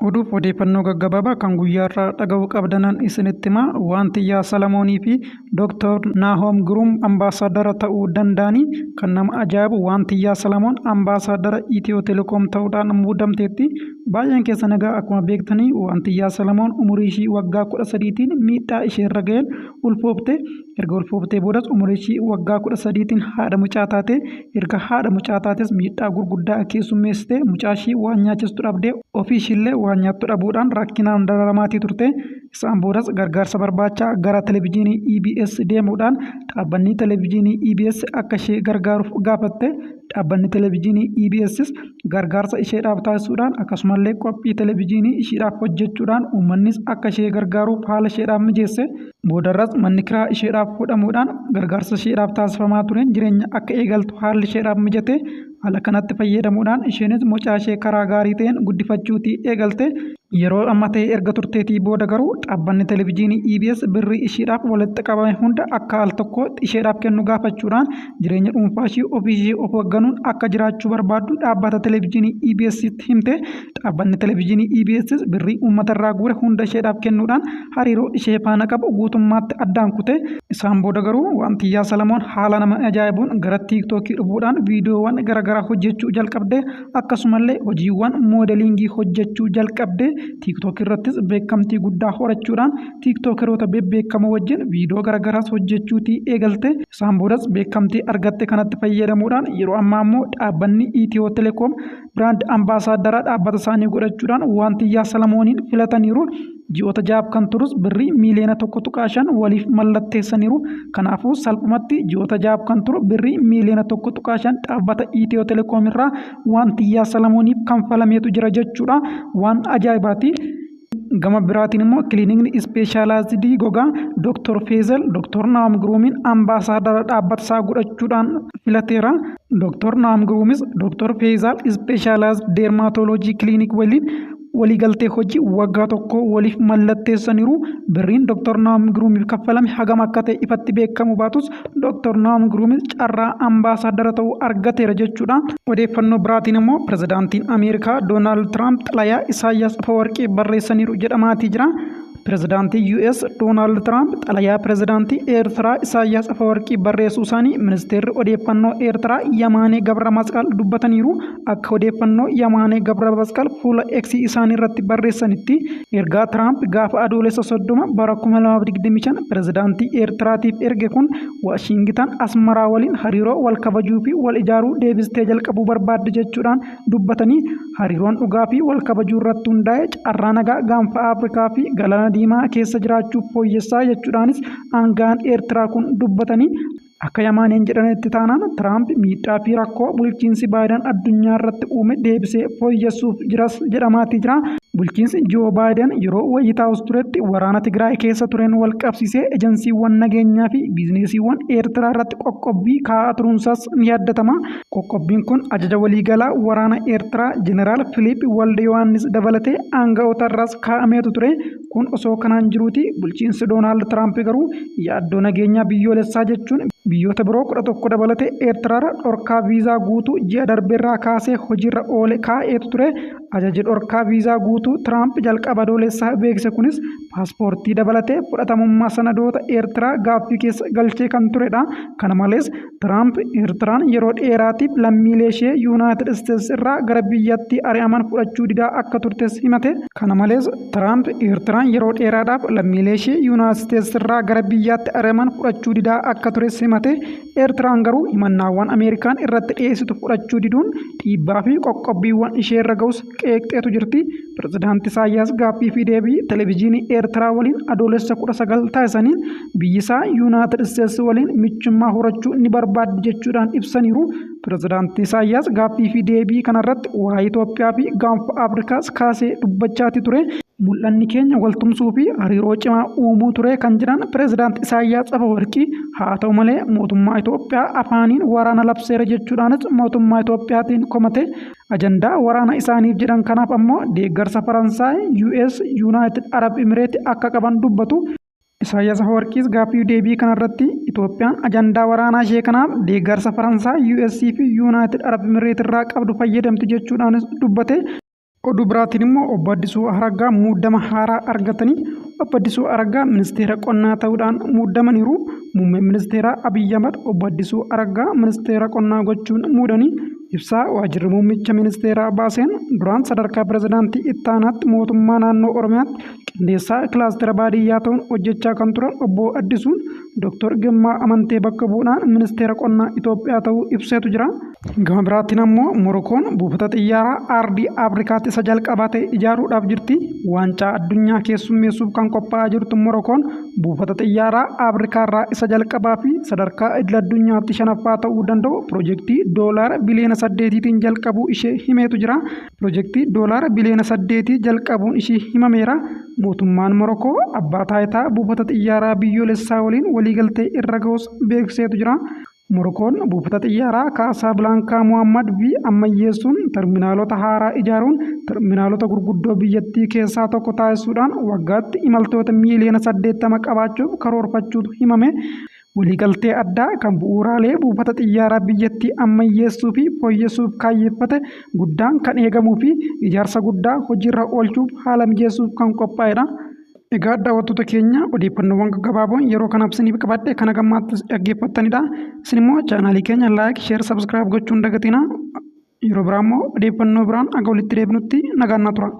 Oduuf odeeffannoo gaggabaabaa kan guyyaarraa dhaga'uu qabdanan isinitti hima. Waantiyyaa Salamoonii fi Dooktor Naahoom Giruum ambaasaaddara ta'uu danda'anii. Kan nama ajaa'ibu, Waantiyyaa Salamoon ambaasaaddara Itiyoo Telekoom ta'uudhaan muudamteetti. Baay'een keessan egaa akkuma beektanii, Waantiyyaa Salamoon umurii ishii waggaa 13tiin miidhaa isheerra ga'een ulfoofte. Erga ulfooftee boodas umurii ishii waggaa 13tiin haadha mucaa taate. Erga haadha mucaa taates miidhaa gurguddaa keessummeessite. Mucaa ishii waan nyaachistu dhabdee, ofii ishiillee waan nyaattu dhabuudhaan rakkinaan dararamaatii turte. Isaan boodas gargaarsa barbaacha gara televijiinii EBS deemuudhaan dhaabbanni televijiinii EBS akka ishee gargaaruuf gaafatte. Dhaabbanni televijiinii EBSs gargaarsa isheedhaaf taasisuudhaan, akkasumallee qophii televijiinii ishiidhaaf hojjechuudhaan uummannis akka ishee gargaaruuf haala isheedhaaf mijeesse. Boodarras manni kiraa isheedhaaf fuudhamuudhaan gargaarsa isheedhaaf taasifamaa tureen jireenya akka eegaltu haalli isheedhaaf mijate. Haala kanatti fayyadamuudhaan isheenis mucaa ishee karaa gaarii ta'een guddifachuutii eegalte. Yeroo amma ta'e erga turteetii booda garuu dhaabbanni televijiinii EBS birrii ishiidhaaf walitti qabame hunda akka al tokko isheedhaaf kennu gaafachuudhaan, jireenya dhuunfaa ishii ofii ishee of hoogganuun akka jiraachuu barbaaddu dhaabbata televijiinii EBStti himte. Dhaabbanni televijiinii EBS birrii uummata irraa guure hunda isheedhaaf kennuudhaan hariiroo ishee faana qabu guutummaatti addaan kute. Isaan booda garuu Waantiyyaa Salamoon haala nama ajaa'ibuun gara Tiiktookii dhufuudhaan viidiyoowwan garaagaraa hojjechuu jalqabde. Akkasumallee hojiiwwan moodeliingii hojjechuu jalqabde. Tiiktookii irrattis beekamtii guddaa horachuudhaan tiiktookeroota bebbeekamoo wajjin viidiyoo garaagaraas hojjechuutii eegalte. Isaan boodas beekamtii argatte kanatti fayyadamuudhaan yeroo ammaa immoo dhaabbanni Itiyoo Telekoom brand ambaasaaddara dhaabbata isaanii godhachuudhaan Waantiyyaa Salamooniin filataniiru. Ji'oota 6f kan turus birrii miiliyoona 1.5 waliif mallatteessaniiru. Kanaafuu salphumatti ji'oota 6f kan turu birrii miiliyoona 1.5 dhaabbata Itiyoo Telekoom irraa Waantiyyaa Salamooniif kanfalameetu jira jechuudha. Waan ajaa'ibaati. Gama biraatiin immoo kiliinikni ispeeshaalaayizidii gogaa Dr. Feezel Dr. Naam Giruumiin ambaasaaddara dhaabbata isaa godhachuudhaan filateera. Dr. Naam Giruumis Dr. Feezaal ispeeshaalaayizd deermaatooloojii kiliinik waliin waliigaltee hojii waggaa 1 waliif mallatteessaniiru. Birriin Dr. Naam Giruumiif kaffalame hagam akka ta'e ifatti beekamu baatus, Dr. Naam Giruumis carraa ambaasaaddara ta'uu argateera jechuudha. Odeeffannoo biraatiin immoo pirezidaantiin Ameerikaa Doonaald Tiraamp xalayaa Isaayyaas Afawarqii barreessaniiru jedhamaatii jira. Pirezidaantii US Doonaald Tiraamp xalayaa pirezidaantii Eertiraa Isaayyaas Afawarqii barreessuu isaanii ministeerri odeeffannoo Eertiraa Yamaanee Gabra Masqal dubbataniiru. Akka odeeffannoo Yamaanee Gabra Masqal fuula X isaanii irratti barreessanitti, ergaa Tiraamp gaafa Adoolessa 30 bara 2025 pirezidaantii Eertiraatiif erge kun Waashingitan Asmaraa waliin hariiroo wal kabajuu fi wal ijaaruu deebistee jalqabuu barbaaddi jechuudhaan dubbatanii, hariiroon dhugaa fi wal kabajuu irratti hundaa'e carraa nagaa gaanfa Afrikaa fi Galaana Diimaa keessa jiraachuuf fooyyessaa jechuudhaanis aanga'aan Eertiraa kun dubbatanii. Akka Yamaaneen jedhanitti taanaan, Tiraamp miidhaa fi rakkoo bulchiinsi Baayidan addunyaa irratti uume deebisee fooyyessuuf jiras jedhamaatii jira. Bulchiinsi Joo Baayidan yeroo Waayit Haawus turetti waraana Tigraay keessa tureen wal qabsiisee ejensiiwwan nageenyaa fi biizinesiiwwan Eertiraa irratti qoqqobbii kaa'aa turuunsaas ni yaaddatama. Qoqqobbiin kun ajaja waliigalaa waraana Eertiraa Jeneraal Filiip Walde Yohaannis dabalatee aanga'oota irraas kaa'ameetu ture. Kun osoo kanaan jiruuti bulchiinsi Doonaald Tiraamp garuu yaaddoo nageenyaa biyyoolessaa jechuun biyyoota biroo 11 dabalatee Eertiraarra dhorkaa viizaa guutuu ji'a darbeerraa kaasee hojiirra oole kaa'eetu ture. Ajaji dhorkaa viizaa guutuu Tiraamp jalqaba Adoolessaa beeksise kunis paaspoortii dabalatee fudhatamummaa sanadoota Eertiraa gaaffii keessa galchee kan turedha. Kana malees Tiraamp Eertiraan yeroo dheeraatiif lammiilee ishee Yuunaayitid Isteetsi irraa gara biyyattii ari'aman fudhachuu didaa akka turtes himate. Kana malees Tiraamp Eertiraan yeroo dheeraadhaaf lammiilee ishee Yuunaayitid Isteetsi irraa gara biyyaatti ari'aman fudhachuu didaa akka tures himate. Eertiraan garuu himannaawwan Ameerikaan irratti dhiyeessitu fudhachuu diduun dhiibbaa fi qoqqobbiiwwan isheerra ga'us qeeqxeetu jirti. Pirezidaanti Isaayyaas gaaffii fi deebii televijiinii Eertiraa waliin Adoolessa 19 taasisaniin biyyisaa Yuunaayitid Isteetsi waliin michummaa horachuu ni barbaaddi jechuudhaan ibsaniiru. Pirezidaanti Isaayyaas gaaffii fi deebii kanarratti waa'ee Itoophiyaa fi gaanfa Afrikaas kaasee dubbachaati ture. Mul'anni keenya waltumsuu fi hariiroo cimaa uumuu ture kan jedhan Pirezidaanti Isaayyaas Afawarqii, haa ta'u malee mootummaa Itoophiyaa afaaniin waraana labseera jechuudhaanis mootummaa Itoophiyaatiin komate. Ajandaa waraana isaaniif jedhan kanaaf ammoo deeggarsa Faransaay, US, Yuunaayitid Arab Imireeti akka qaban dubbatu. Isaayyaas Afawarqiis gaaffii deebii kanarratti Itoophiyaan ajandaa waraanaa ishee kanaaf deeggarsa Faransaay, US fi Yuunaayitid Arab Imireet irraa qabdu fayyadamti jechuudhaanis dubbate. Oduu biraatiin immoo Obbo Addisuu Araggaa muudama haaraa argatanii. Obbo Addisuu Araggaa ministeera qonnaa ta'uudhaan muudamaniiru. Muummeen ministeeraa Abiy Ahmad Obbo Addisuu Araggaa ministeera qonnaa gochuun muudanii. Ibsaa waajjirri muummicha ministeeraa baaseen, duraan sadarkaa pirezidaantii ittaanaatti mootummaa naannoo Oromiyaatti qindeessaa kilaastera baadiyyaa ta'uun hojjechaa kan turan Obbo Addisuun, Dr. Girmaa Amantee bakka bu'uudhaan ministeera qonnaa Itoophiyaa ta'uu ibseetu jira. Gama biraatiin ammoo Morokoon buufata xiyyaaraa aardii Afrikaatti isa jalqabaa ta'e ijaaruudhaaf jirti. Waancaa addunyaa keessummeessuuf kan qophaa'aa jirtu Morokoon buufata xiyyaaraa Afrikaarraa isa jalqabaa fi sadarkaa idil addunyaatti shanaffaa ta'uu danda'u pirojektii doolaara biliyoona 8tiin jalqabuu ishee himeetu jira. Pirojektii doolaara biliyoona 8 jalqabuun ishee himameera. Mootummaan Morokoo abbaa taayitaa buufata xiyyaaraa biyyoolessaa waliin waliigaltee irra ga'us beeksiseetu jira. Morokoon buufata xiyyaaraa Kaasaablaankaa Muhammad V ammayyeessuun, terminaalota haaraa ijaaruun, terminaalota gurguddoo biyyattii keessaa tokko taasisuudhaan waggaatti imaltoota miiliyoona 80 qabaachuuf karoorfachuutu himame. Waliigaltee addaa kan bu'uuraalee buufata xiyyaaraa biyyattii ammayyeessuu fi fooyyessuuf kaayyeffate guddaan kan eegamuu fi ijaarsa guddaa hojiirra oolchuuf haala mijeessuuf kan qophaa'edha. Egaa daawwattoota keenya, odeeffannoowwan gaggabaaboon yeroo kanaaf isiniif qabadhe kana gammaatti dhaggeeffattanidha. Isin immoo chaanaalii keenya like, share, subscribe gochuun dagatina. Yeroo biraa immoo odeeffannoo biraan aga walitti deebinutti nagaan naa tura.